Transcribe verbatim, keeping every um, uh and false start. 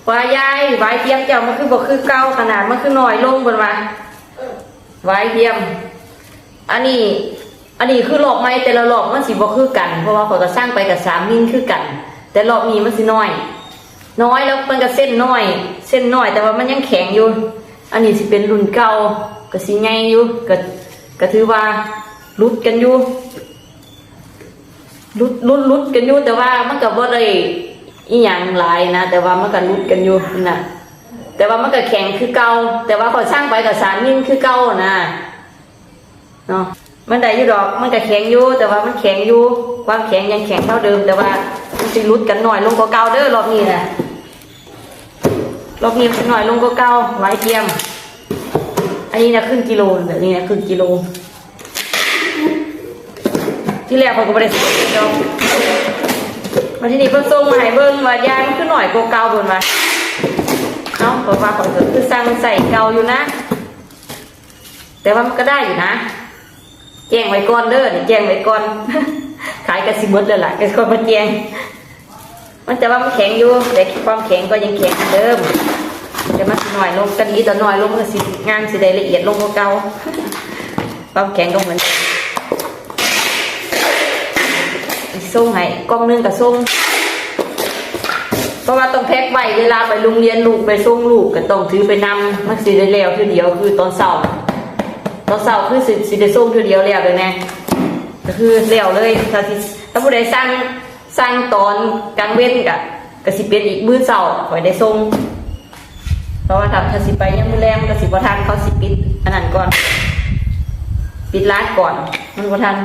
ว่ายาย หวายเทียมเจ้ามันคือบ่คือเก่า ขนาดมันคือน้อยลง เพิ่นว่า หวายเทียม อันนี้ อันนี้คือรอบใหม่ แต่ละรอบมันสิบ่คือกัน เพราะว่าข้อยก็สั่งไปก็สามมิลคือกัน แต่รอบนี้มันสิน้อย น้อยแล้วมันก็เส้นน้อย เส้นน้อย แต่ว่ามันยังแข็งอยู่ อันนี้สิเป็นรุ่นเก่า ก็สิใหญ่อยู่ ก็ ก็ถือว่าหลุดกันอยู่ หลุด หลุด หลุดกันอยู่ แต่ว่ามันก็บ่ได้อีหยังหลายนะ แต่ว่ามันก็หลุดกันอยู่นะ แต่ว่ามันก็แข็งคือเก่า แต่ว่าข้อยสั่งไปก็สามมิลคือเก่านะ เนาะ มันได้อยู่ดอก มันก็แข็งอยู่ แต่ว่ามันแข็งอยู่ ความแข็งยังแข็งเท่าเดิม แต่ว่ามันสิหลุดกันน้อยลงกว่าเก่าเด้อ รอบนี้นะ รอบนี้มันน้อยลงกว่าเก่า หวายเทียม อันนี้นะครึ่งกิโล แบบนี้นะครึ่งกิโล ที่แรกข้อยก็บ่ได้ใส่ดอก มาที่นี่เพิ่นส่งมาให้เบิ่งว่ายายมันคือน้อยกว่าเก่า เพิ่นว่า เอ้า ข้อยว่าข้อยก็คือสั่งใส่เก่าอยู่นะ แต่ว่ามันก็ได้อยู่นะ แจ้งไว้ก่อนเด้อ นี่แจ้งไว้ก่อน ขายก็สิหมดแล้วล่ะ ก็ค่อยมาแจ้ง มัน แต่ว่ามันแข็งอยู่ แต่ความแข็งก็ยังแข็งเหมือนเดิม แต่มันสิน้อยลง ก็ดีต่อน้อยลง มันก็สิ งานสิได้ละเอียดลงกว่าเก่า ความแข็งก็เหมือนเดิม ส่งให้กล่องหนึ่งก็ส่ง เพราะว่าต้องแพ็คไว้ เวลาไปโรงเรียนลูก ไปส่งลูกก็ต้องถือไปนำ มันสิได้แล้วเทื่อเดียว คือตอนเช้า ตอนเช้าคือสิ สิได้ส่งเทื่อเดียวแล้วเลยแน่ ก็คือแล้วเลย ถ้าสิ ถ้าผู้ใดสั่ง สั่งตอนกลางเว็นก็ ก็สิเป็นอีกมื้อเช้าค่อยได้ส่ง เพราะว่าถ้า ถ้าสิไปยามมื้อแลงมันก็สิบ่ทัน เขาสิปิดอันนั้นก่อน ปิดร้านก่อน มันบ่ทัน